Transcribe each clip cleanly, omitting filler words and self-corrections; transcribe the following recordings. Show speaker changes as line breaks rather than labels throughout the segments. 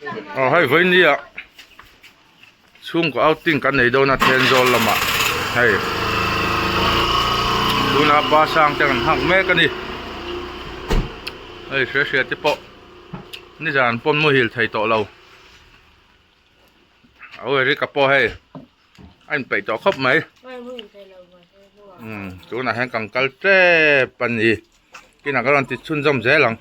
Aw hei vawinia chhungkaw outing kan nei dawn a Thenzawl lamah hei tunah pa sang te kan nghak mek a ni hei hria hria te pawh nizan pawn muhil thei tawh lo au Eric-a pawh hei a inpeih tawh khawp mai umm tunah hian kan kal tep a ni kinah ka rawn ti chhunzawm zel ang.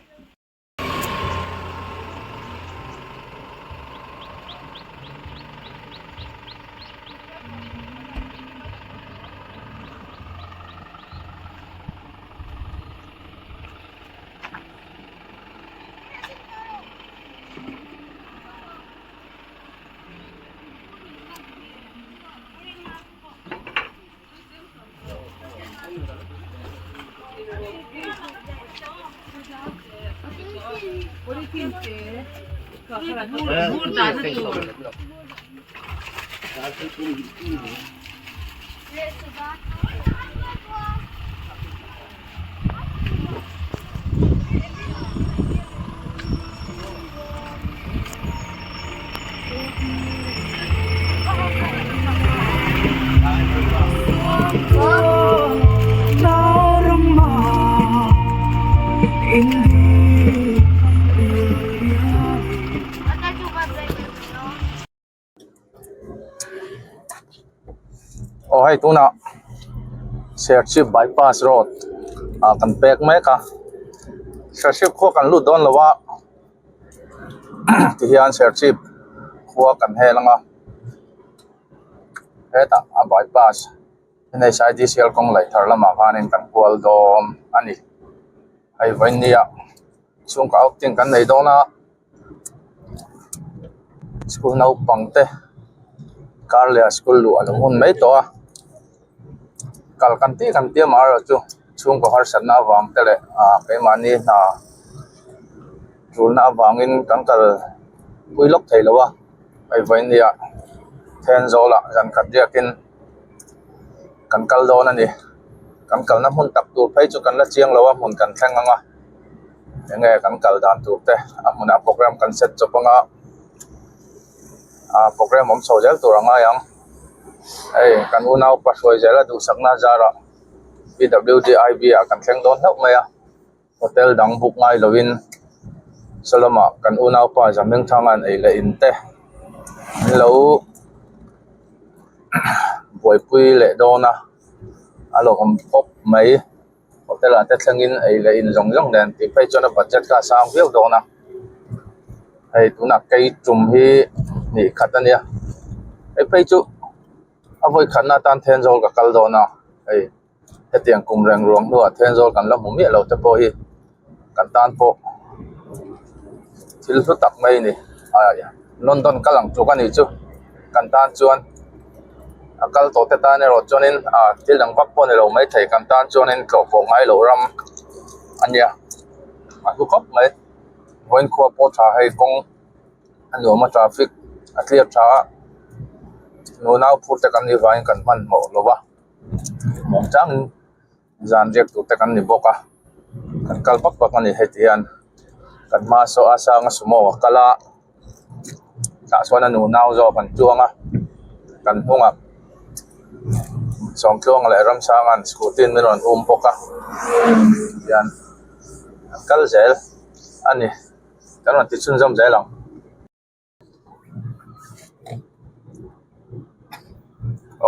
Aw hei tunah Serchhip bypass road ah kan pek mek a Serchhip khua kan lut dawn lo a tihian Serchhip khua kan hel ang a hetah a bypass N_H_I_D_C_L kawng laih thar lamah khanin kan kual dawn a ni hei vawinia chhungkaw outing kan nei dawn a. School naupang te kar leh ah school luh a lo hun mai tawh a kal kan tih kan tia amaherawhchu chhungkaw harsatna avang te leh ah keimahni hna tulna avangin kan kal pui lawk thei lo a hei vawinia Thenzawl ah zan khat riakin kan kal dawn a ni kan kalna hmun tak tur phei chu kan la chiang lo a hmun kan thleng ang a. Enge kan kal dan tur te a hmunah program kan set chawp anga ah program awm chho zel tur a ngai ang hei kan unaupa hruai zela duhsakna zarah P_W_D_I_B ah kan thleng dawn hlauh mai a hotel dang book ngai lovin saw lamah kan unaupa Zamengthanga'n ei leh in te an lo buaipui leh dawn a a lawmawm khawp mai. Hotel ah te thlengin ei leh in zawng zawng nen tih phei chuan a budget kha a sang viau dawn a hei tunah kei tum hi hnih khat a nia hei phei chu a vawi khatna atan Thenzawl ka kal dawn a hei hetiang kum reng ruang hnuah Thenzawl kan la hmu miah lo te pawh hi kan tan pawh thil hlu tak mai a ni London kal ang tluk a nih chu kan tan chuan a kal tawh te tan erawh chuanin ah thil dang vak pawh a ni lo maithei kan tan chuanin tlawh pawh ngai loh ram a nia a hlu khawp mai vawiin khua pawh tha hei kawng a nuam a traffic a clear tha a nunau phur te kan nih vangin kan hmanhmawh lo va muangchangin. Zan riak tur te kan ni bawk a kan kal vak vak a ni heti hian kan hma saw a sanga sumo a kal a tah chuan a nunau zawk an chuang a kan hnungah Sawmtluanga leh Ramsanga'n scooty in min rawn um bawk a tihian an kal zel a ni kan rawn ti chhunzawm zel ang.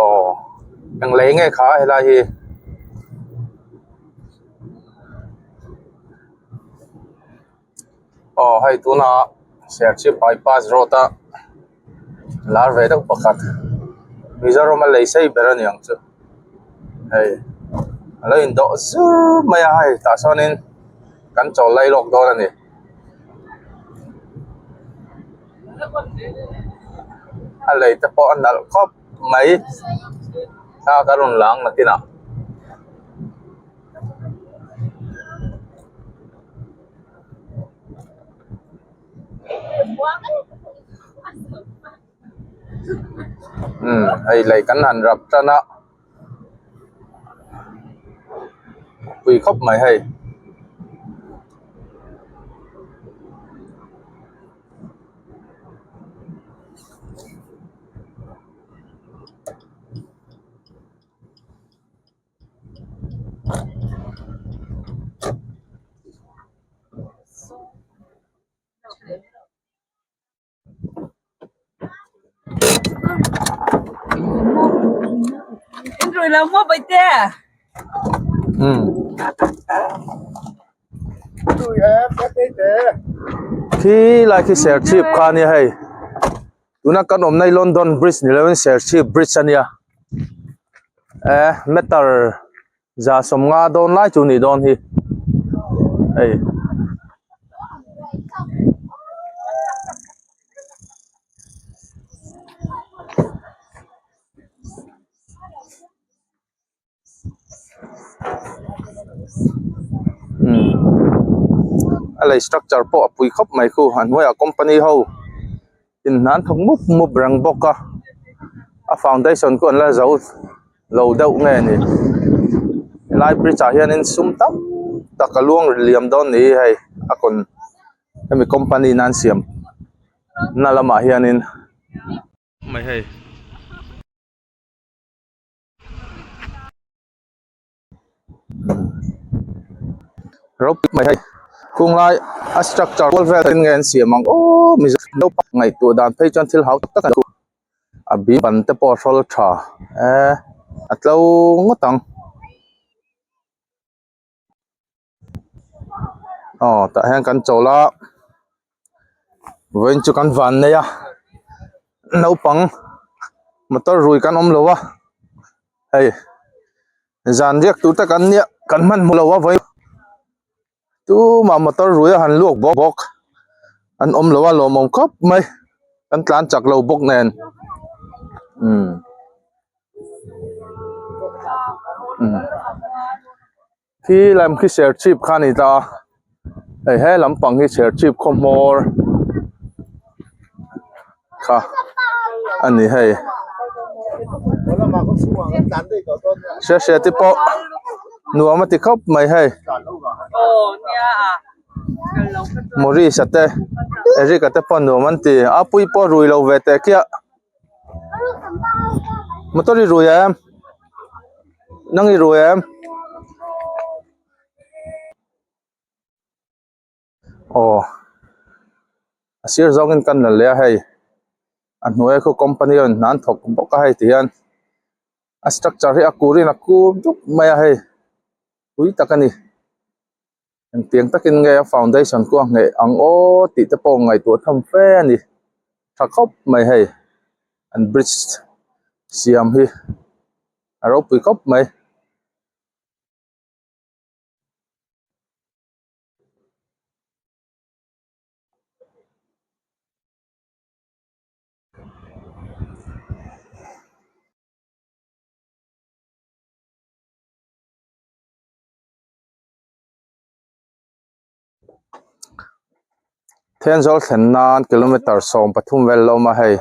Aw eng lei nge kha helai hi aw hei tunah Serchhip bypass road a lar ve deuh pakhat Mizoram a lei sei ber a ni ang chu hei a lo indawh zur mai a hei tah chuanin kan chawl lai lawk dawn a ni. A lei te pawh a nalh khawp mai thla ka rawn lang nakin ah. Umm hei lei kan han rap tan a. Pui khawp mai hei. Khi lai khi Serchhip kha ania hei tuna kan awmna hi London bridge ni lovin Serchhip bridge ania eh meter za sawmnga dawn lai chu nih dawn hi hei. A lei structure pawh a pui khawp mai khu a hnuaiah company ho in hna an thawk mup mup reng bawk a a foundation khu an la zo lo deuh nge ni helai bridge ah hianin sum tam tak a luang liam dawn ni hei a kawn hemi company in an siam na lamah hianin. Mai hei. Ropui mai hei kung lai a structure kual vel in nge an siam ang aw mizo naupang ngaihtuah dan phei chuan thil hau tak tak a a bim ban te pawh a hrawl tha eh a tlo ngawt ang aw tah hian kan chawl a vawiin chu kan van nei a naupang motor rui kan awm lo a hei zan riak tur te kan nia kan hmanhmawh lo a vawiin tumah motor rui a han luak bawk bawk an awm lo a lawmawm khawp mai kan tlan chak lo bawk nen umm. Khi lam khi Serchhip kha a ni ta a hei he lampang hi Serchhip khaw hmawr kha a ni hei hriat hriat te pawh nuam a ti khawp mai hei Maurice a te Eric a te pawh nuam an ti a pui pawh rui lo ve teh khiah. Motor i rui em nang i rui em aw a sir zawngin kan la leh a hei a hnuai khu company a rawn hnan thawk bawk a hei ti hian a structure hi a kur in a kur dup mai a hei pui tak a ni. Engtiang takin nge a foundation chu a ngheh ang aw tih te pawh ngaihtuah tham fe a ni tha khawp mai hei an bridge siam hi a ropui khawp mai. Thenzawl thlen nan kilometer 13 vel la awm a hei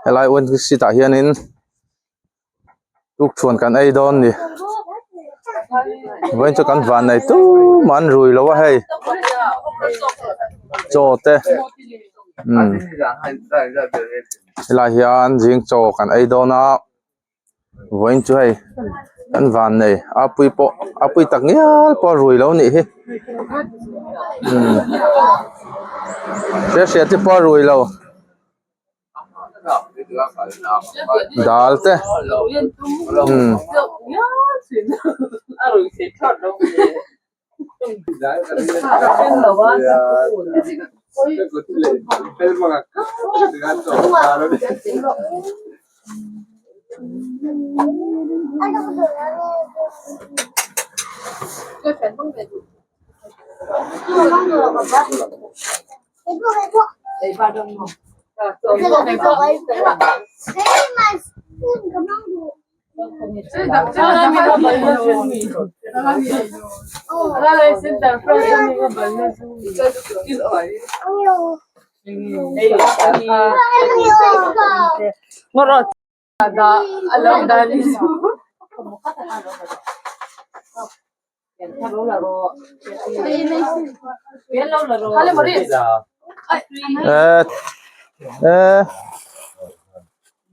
helai seat ah hianin tukṭhuan kan ei dawn a ni vawiin chu kan van nei tumah an rui lo a hei chaw te umm helai hian zing chaw kan ei dawn a. Vawiin chu hei kan van nei a pui pawh a pui tak ngial pawh a rui lo nih hi umm hriat hriat te pawh a rui lo dal te umm.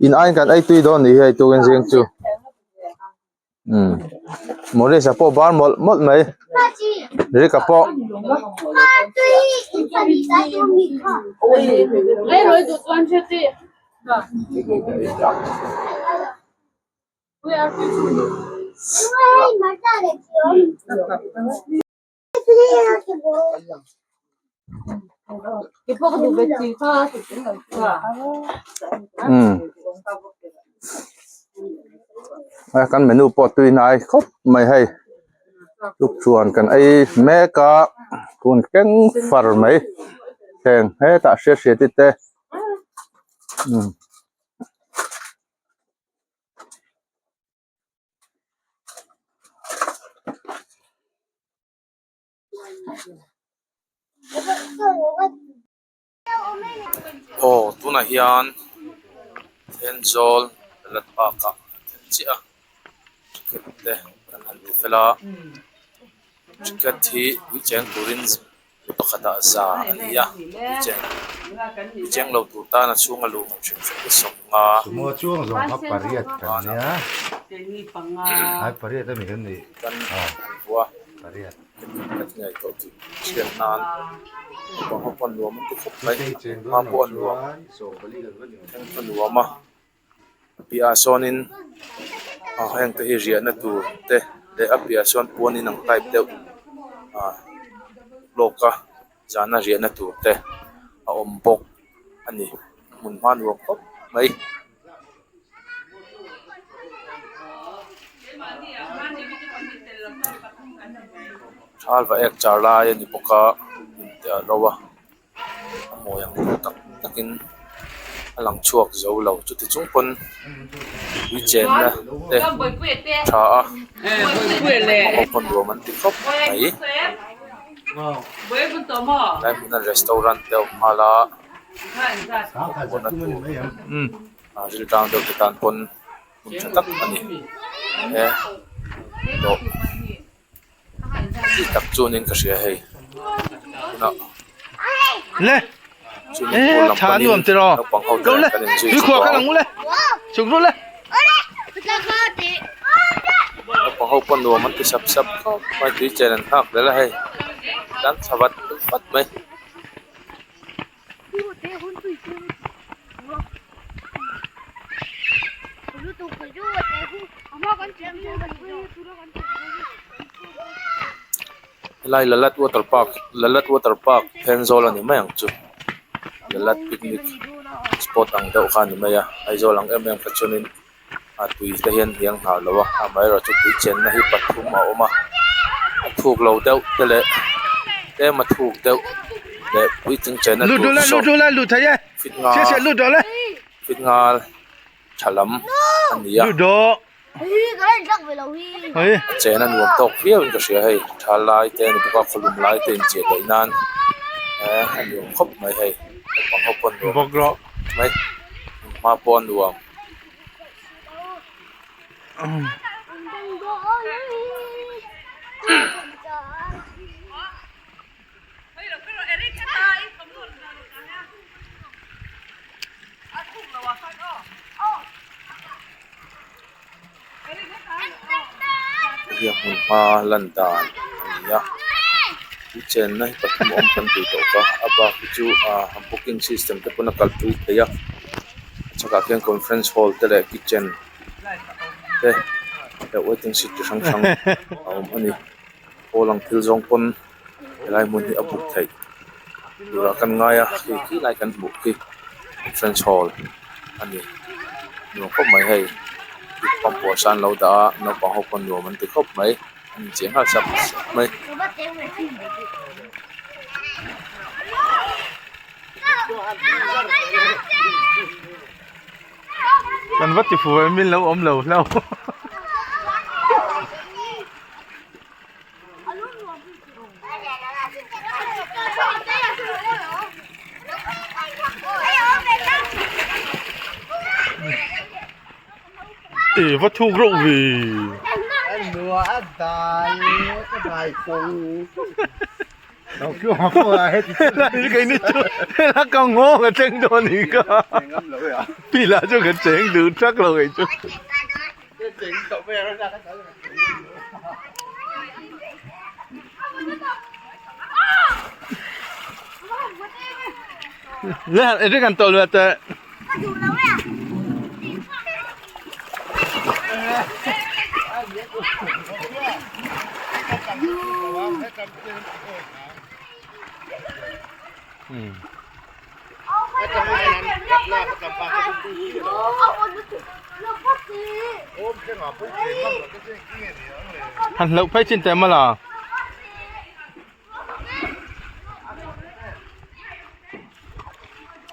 In aiin kan ei tui dawn nih hi hei tukin zing chu umm Maurice a pawh bar mawlh mawlh mai Rika pawh. Kan menu pawh tui hnai khawp mai hei tukṭhuan kan ei mek a tun keng far mai heng hetah hriat hriat te te umm. Aw tunah hian Thenzawl lat bakah kan then chiah a ticket te kan han ti fel a ticket hi ui cheng turin mi pakhatah za a ni a ui cheng ui cheng lo tur tan a chhunga luh ang hrim hrim hi sawmnga kan han vuah a. Ka ti ngaih tawh tih hriat nan naupang ho pawh an nuam an ti khawp mai hma pawh a nuam thleng a nuam a a piahah sawnin ah heng te hi riahna tur te leh a piahah sawn puan in ang type deuh ah lawk a zana riahna tur te a awm bawk a ni hmun hma nuam khawp mai. Thal va ek char lai a ni bawk a hnim te a ro a a mawi ang tur tak takin a lang chhuak zo lo chuti chung pawn tui chenna te tha a ho pawn nuam an ti khawp mai tlai hmuna restaurant te a awm nghal a. Pawhna tur ril tang deuh te tan pawn hmun tha tak a ni e dawh chi tak chuanin ka hria hei tunah swimming pool lam panin naupang ho te nen kan inzui chhuak ang naupang ho pawn nuam an ti sap sap khawp mai tui chen an nghak zel a hei tan thla vat vat mai. Helai Lalat water park Lalat water park Thenzawl a ni mai ang chu Lalat picnic spot ang deuh kha a ni mai a Aizawl ang em em kha chuanin a tui te hian hiang nghah lo a amaherawhchu tui chenna hi pathum a awm a a thuk lo deuh te leh tlem a thuk deuh leh puitling chenna tur sawm fit nga fit nga tha lam a ni a a chena nuam tawk viau in ka hria hei tha lai te a ni bawk a khawlum lai te inchiah daih nan eh a nuam khawp mai hei naupang ho pawh an nuam khawp mai hma pawh a nuam. Hei hmun hma lan dan a ni a tui chenna hi pathum a awm kan tih tawh kha a bak hi chu ah booking system te pawn a kalpui thei a a chhakah khian conference hall te leh kitchen te leh waiting seat chi hrang hrang a awm a ni hall ang thil zawng pawn helai hmun hi a book theih turah kan ngai a hei khi lai kan hmuh khi conference hall a ni nuam khawp mai hei pump pawh an lo dah a naupang ho pawn nuam an ti khawp mai an inchei nghal sap sap mai.
Kan va ti fuh em min lo awm lo hlauh. Ih va thuk reuh ve. Hela ka nghawng a thleng dawn anih kha. Pila chu ka cheng duh thak lo kei chu. Le eri kan tawlh ve teh. Han hlauh phei chin teh mala.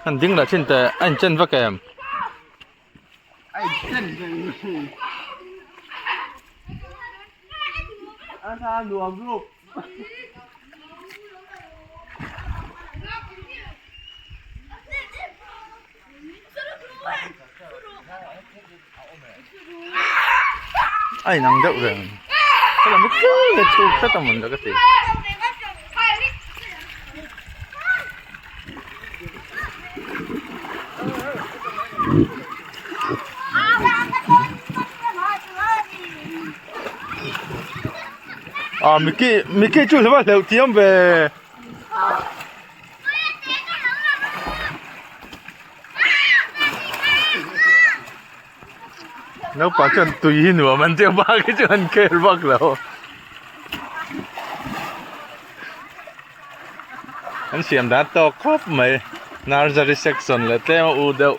Han ding lah chin teh a inchen vek em? A inang deuh reng helam hi tlem a chhuk hret a mawn le ka ti. Ah Mickey Mickey chu hleuh a hleuh thiam ve. Naupang chuan tui hi nuam an tia bak hi chu an khel vak lo. An siam dan tawk khawp mai nursery section leh tlem a u deuh.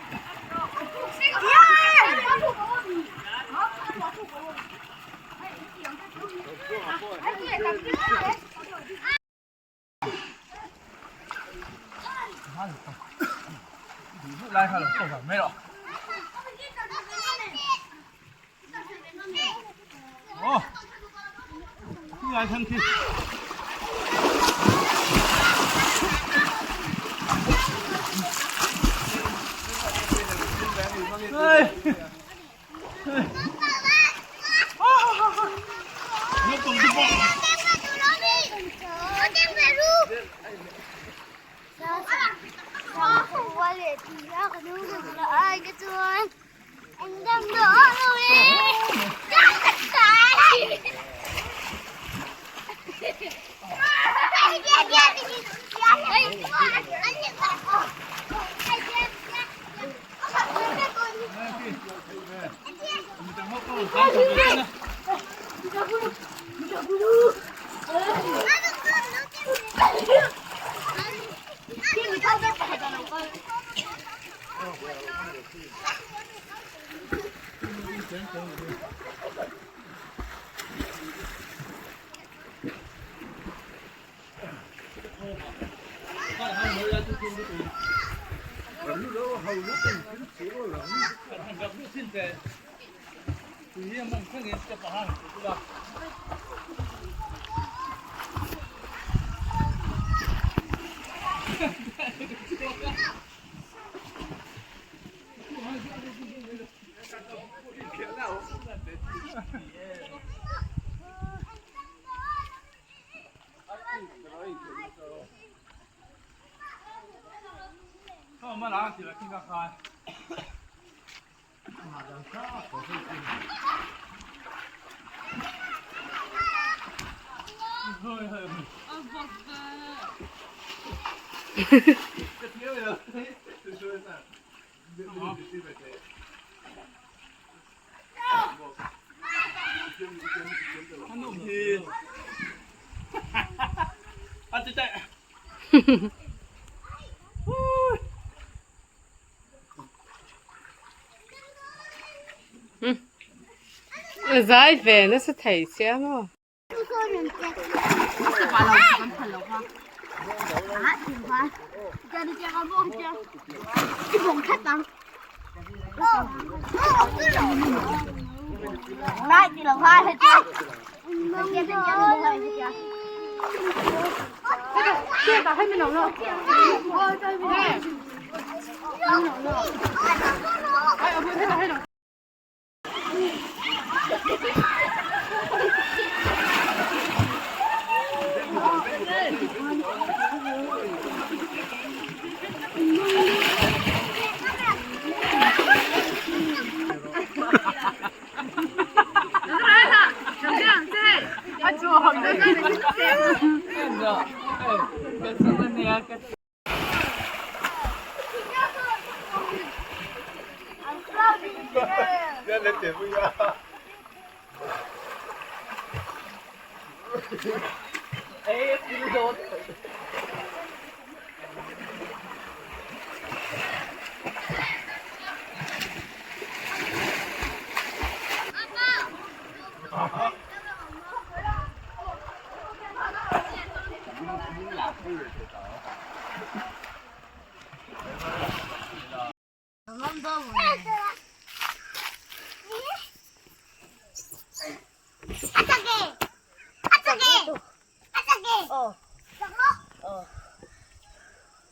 Zai ve nasa thei sia maw.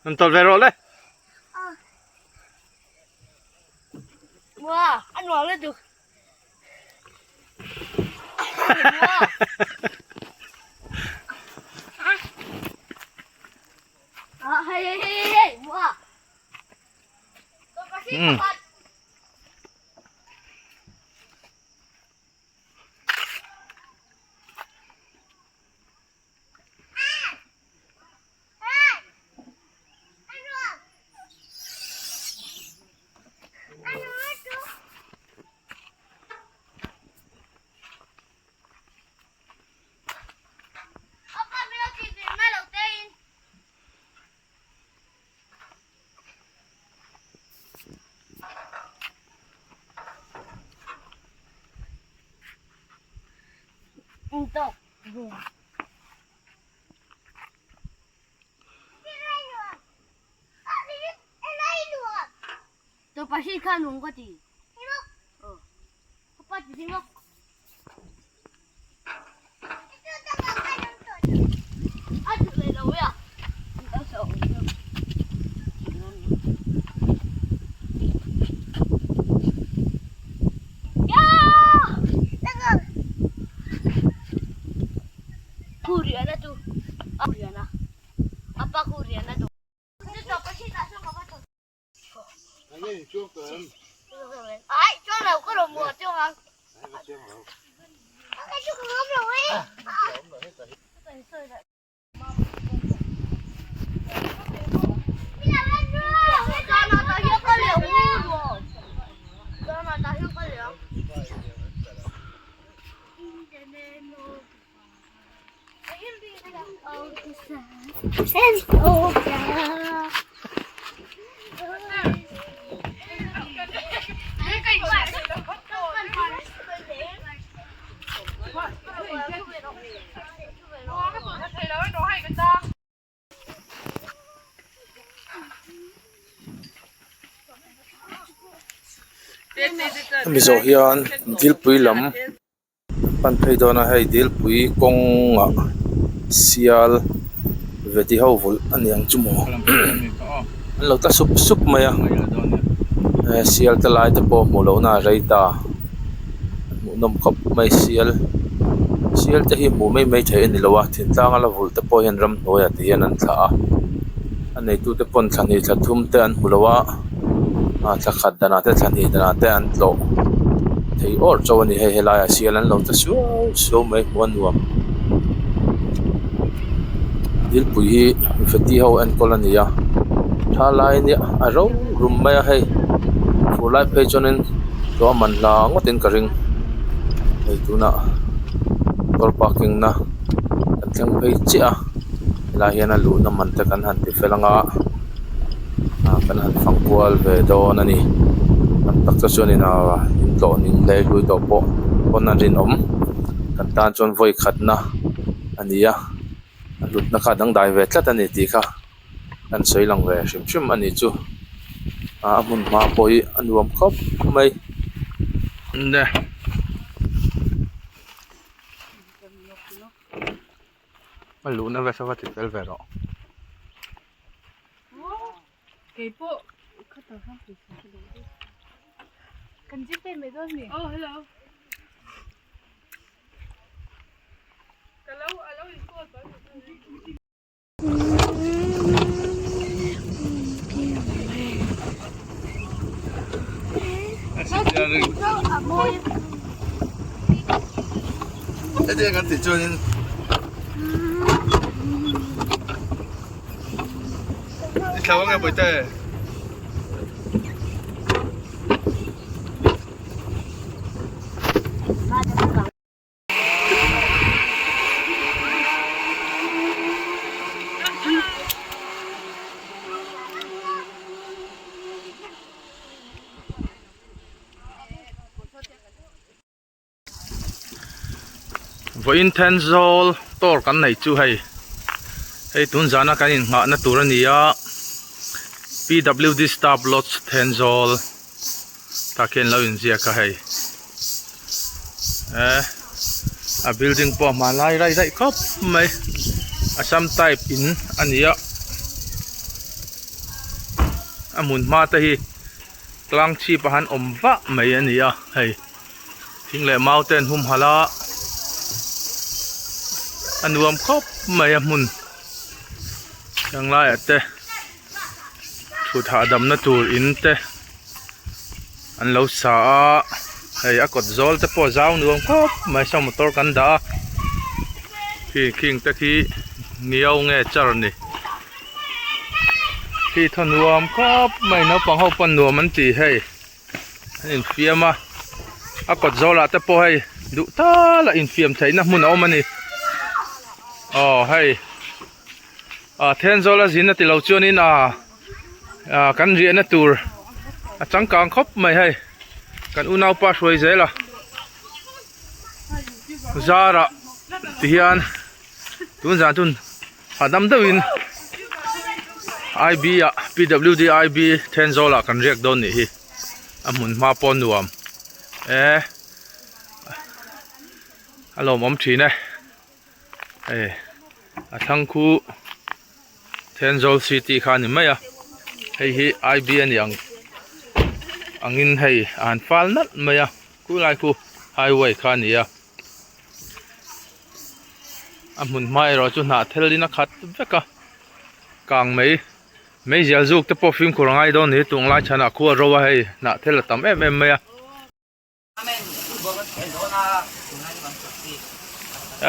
An tawlh ve rawh le. Mm.
Hemi zawh hian dilpui lam pan phei dawn a hei dilpui kawngah sial veti ho vulh a ni ang chu maw an lo ta sup sup mai a sial te lai te pawh hmuh lohna a rei ta hmuhnawm khawp mai sial sial te hi hmuh mai mai theih a ni lo a thingtlang a la vulh te pawh hian ramhnuaiah ti hian an thlah a a neitu te pawn thla hnih thla thum te an hmu lo a ah thla khat danah te thla hnih danah te an tlawh thei awr chauh a ni hei helaiah sial an lo ta suau suau mai hmuh a nuam dilpui hi veti ho enkawl a ni a tha lai nia a ro rum mai a hei fur lai phei chuanin tlawh a man hla ngawtin ka ring hei tunah motor parking na kan thleng phei chiah a helai hian a luhna man te kan han ti fel anga ah kan han fang kual ve dawn a ni tam tak te chuanin ah in tlawh ning hle hlui tawh pawh pawn a rinawm kan tan chuan vawi khatna a ni a a hlutna kha a dangdai ve tlat a ni tih kha kan sawi lang ve hrim hrim a nih chu ah a hmun hma pawh hi a nuam khawp mai.
A luhna vel saw va ti fel ve rawh.
Hetiang kan tih chuanin i thlau ange bawihte. Vawiin Thenzawl tour kan nei chu hei hei tun zana kan innghahna tur a ni a P_W_D staff lodge Thenzawl tah khian lo inziak a hei eh a building pawh a hmanlai raih raih khawp mai Assam type in a ni a a hmun hma te hi tlang chhip a han awm vah mai a ni a hei. Thing leh mau te an humhalh a a nuam khawp mai a hmun heng laiah te thut hahdamna tur in te an lo sa a hei a kawt zawl te pawh a zau nuam khawp mai saw motor kan dah a khi khing te khi niau nge char a ni khi thaw nuam khawp mai naupang ho pawn nuam an ti hei. An infiam a a kawt zawlah te pawh hei duh tal a infiam theihna hmun a awm a ni aw hei ah Thenzawl a zin a tilo chuanin ah ah kan riahna tur a changkang khawp mai hei kan unaupa hruai zel a zarah tihian tun zan chun hahdam deuhin I_B ah P_W_D I_B Thenzawl ah kan riak dawn nih hi a hmun hma pawh nuam e a lawmawm thin e hei a thlang khu Thenzawl city kha a ni mai a hei hi I_B a ni ang angin hei a han fal nalh mai a khulai khu highway kha a ni a. A hmun hma erawh chu hnah thel in a khat vek a kang mai mai zial zuk te pawh fimkhur a ngai dawn ni tung lai chhanah khu a ro a hei hnah thel a tam em em mai a.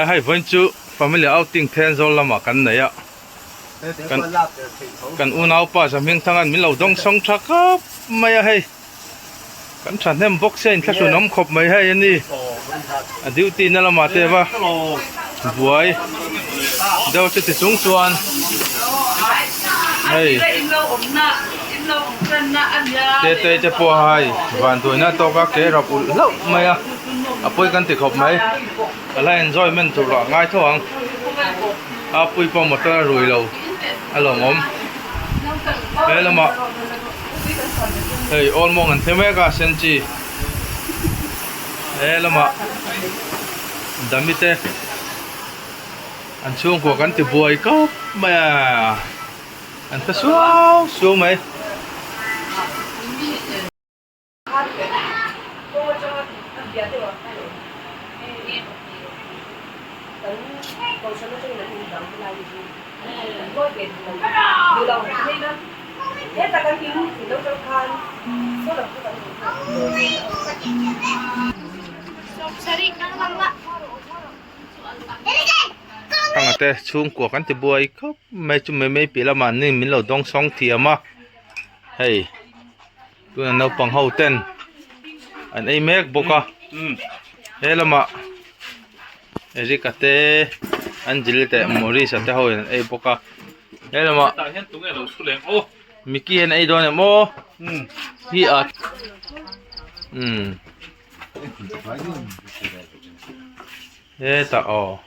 Hei vawiin chu family outing Thenzawl lamah kan nei a kan kan unaupa Zahmingthanga'n min lo dawng sawng tha khawp mai a hei. Kan thahnem bawk sia inthlahrun awm khawp mai hei a ni. A duty na lamah te va buai deuh chu ti chung chuan hei Tetei te pawh hei vanduaina tawka ke rap ulh hlauh mai a, a pawi kan ti khawp mai. A la enjoyment tur ah ngai tho ang. A pui pawh motor a rui lo a lawmawm. He lamah hei awl mawng an thli mek a senchi he lamah dami te an chhungkua kan ti buai kawp mai a an tha suau suau mai. Thanga te chhungkua kan ti buai khawp mai chu mai mai piah lamah an min lo dawng sawng thiam a hei. Tuna naupang ho ten an ei mek bawk a he lamah Eric a te Angel te Maurice a te ho in an ei bawk a he lamah Mickey hian a ei dawn em aw hi a umm hetah aw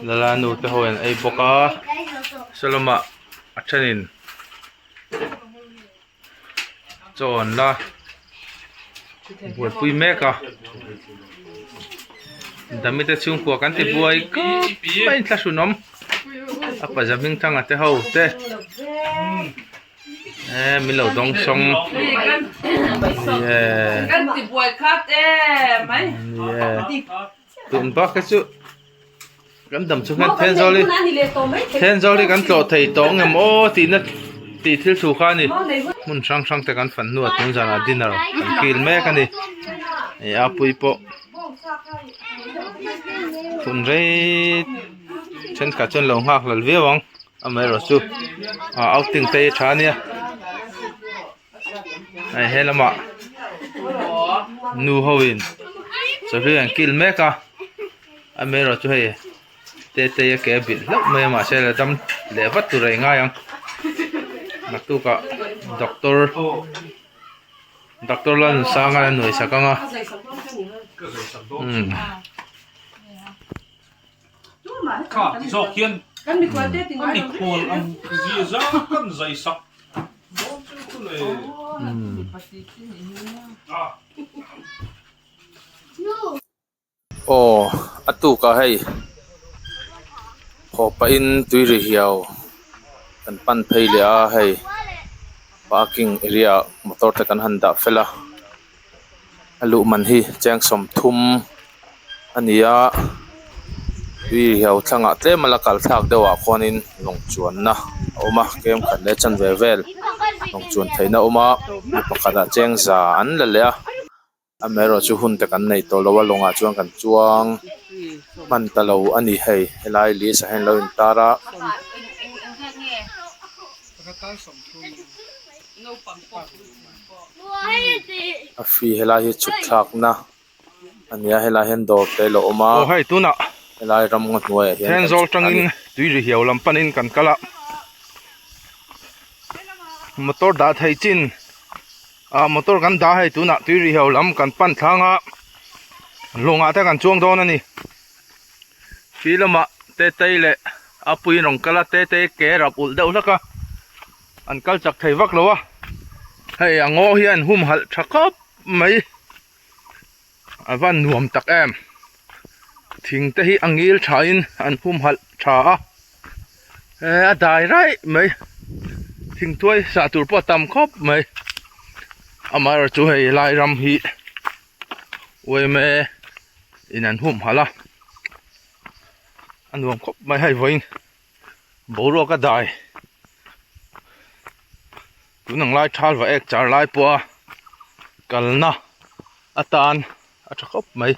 Lala nu te ho in an ei bawk a saw lamah a thenin. Chaw an la buaipui mek a dami te chhungkua kan ti buai khawp mai in thlahrunawm a paza hming thanga te ho te eh min lo dawng sawng tun bak hi chu. Kan dam chu hian Thenzawl hi Thenzawl hi kan tlawh thei tawh ang em aw tihna tih thil thu kha a ni. Hmun hrang hrang te kan fan hnuah tun zanah dinner kan kil mek a ni. Hei a pui pawh hun rei thenkhat chuan lo nghak hlel viau ang amaherawh chu outing te hi a tha a nia. Hei he lamah nu ho in chawhlui an kil mek a amaherawh chu hei tete a ke a bilh hlauh mai a mahse la dam leh vat tur a i ngai ang naktukah doctor doctor Lalnunsanga a nuai sak ang a. Aw a tukah hei haw pahin tui ri hiau kan pan phei leh a hei parking area ah motor te kan han dah fel a a luh man hi cheng 30 a ni a tui ri hiau thlangah tlem a la kal thlak deuh ah khuanin lawng chuanna a awm a kem khat leh chanve vel lawng chuan theihna a awm a mi pakhatah cheng za an la leh a. Amaherawhchu hun te kan nei tawh lo a lawngah chuan kan chuang hman ta lo a ni hei helai list ah hian lo intar a. A free helai hi chhuk thlakna a ni a helai hian dawr te a lo awm a
Aw hei tunah
helai ram ngaw hnuaiah hian kan
Thenzawl
chhuk a ni.
tangin tui ri hiau lam panin kan kal a motor dah thei chin ah motor kan dah hei tunah tui ri ho lam kan pan thlang a lawngah te kan chuang dawn a ni khi lamah tetei leh a puiin rawn kal a tetei ke rap ulh deuh hlek a an kal chak thei vak lo a hei a ngaw hian humhalh tha khawp mai a van nuam tak em thing te hi a ngil tha in an humhalh tha a eh a dai raih mai thingtuai sah tur pawh a tam khawp mai amaherawh chu hei lai ram hi uaime in an humhalh a a nuam khawp mai hei vawiin boruak a dai tun ang lai thal va ek char lai pawha kalna atan a tha khawp mai.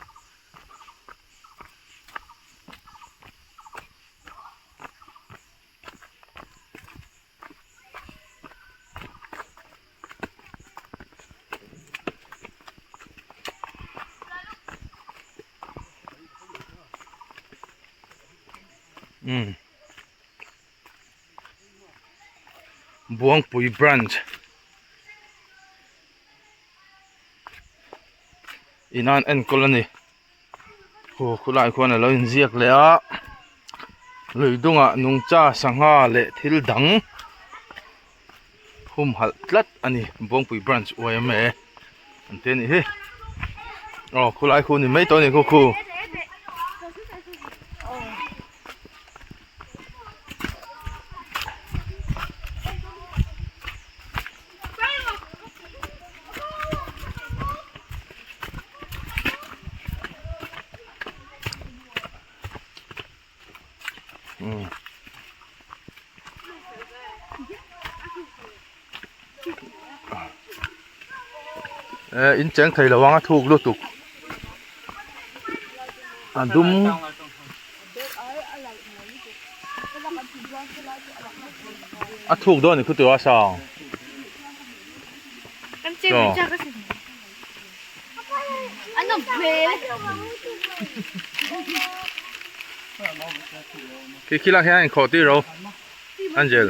Umm Buangpui branch in an enkawl a ni aw khulai khuan alo inziak leh a lui dungah nungcha sangha leh thil dang humhalh tlat a ni Buangpui branch yma an ti a nih hi aw khulai khu ni mai tawh a ni khu khu. Eh in cheng thei lo ang a thuk lutuk a dum a thuk dawn a ni khutu a sang Khi khi lak hian a inkhawh tir ro Angel.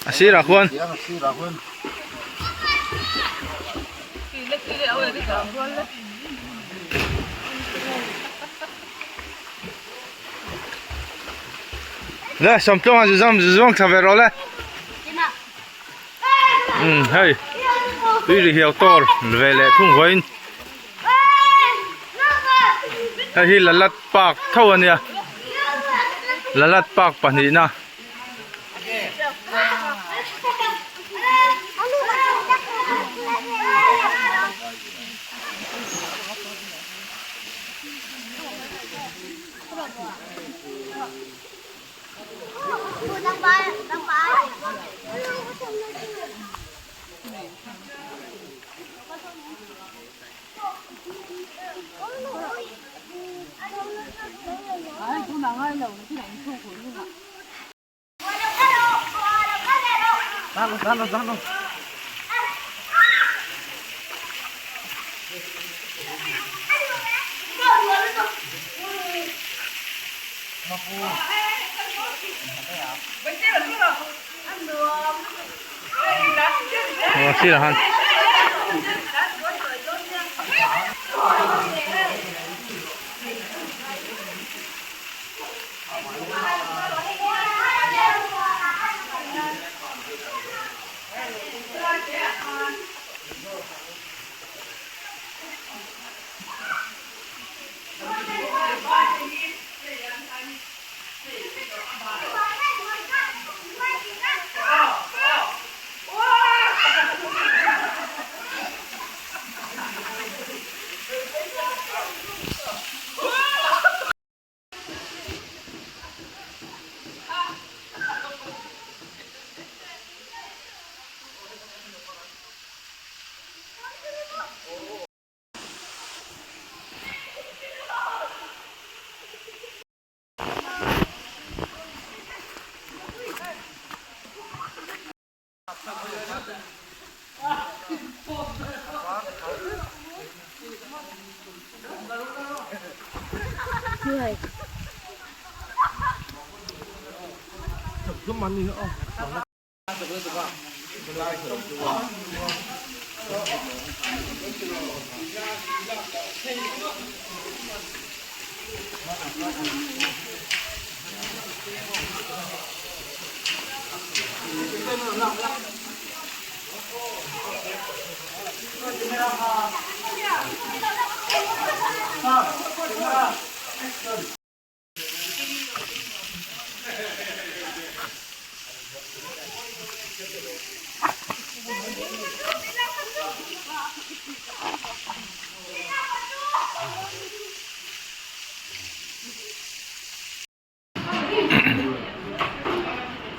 A sirah khuan Le sawmtlawng a zuzam zuzawng thla ve rawh le Um hei tui ri hiau tor ve leh thung vawiin hei hi Lalat park tho a nia Lalat park pahnihna. Aw sirah khan.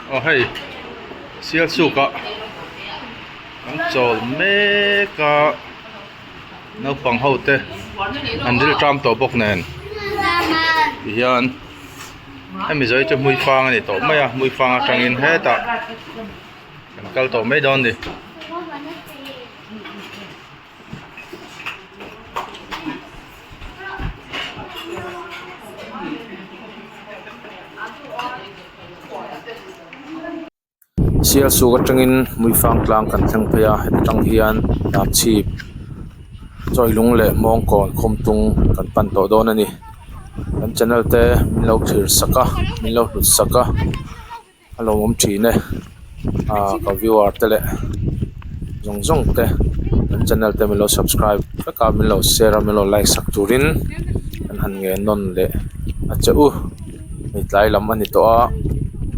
Aw hei Sialsuk ah an chawl mek a naupang ho te an rilṭam tawh bawk nen tihian hemi zawh hi chu hmuifang a ni tawh mai a hmuifang atangin hetah kan kal tawh mai dawn a ni.
Sialsuk atangin Hmuifang tlang kan thleng phei a heti tang hian hnamchhip chawilung leh mawngkawn khawmtung kan pan tawh dawn a ni kan channel te min lo thlir sak a min lo hlut sak a. A lawmawm thin e ah ka viewer te leh zawng zawng te kan channel te min lo subscribe vek a min lo share a min lo like sak turin kan han nge nawn leh a che u hei tlai lam a ni tawh a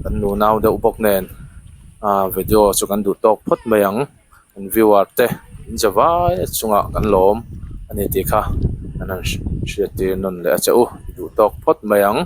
kan nu nau deuh bawk nen ah video chu kan duh tawk phawt mai ang kan viewer te in za vai a chungah kan lawm a ni tih kha kan han hriattir nawn leh a che u duh tawk phawt mai ang.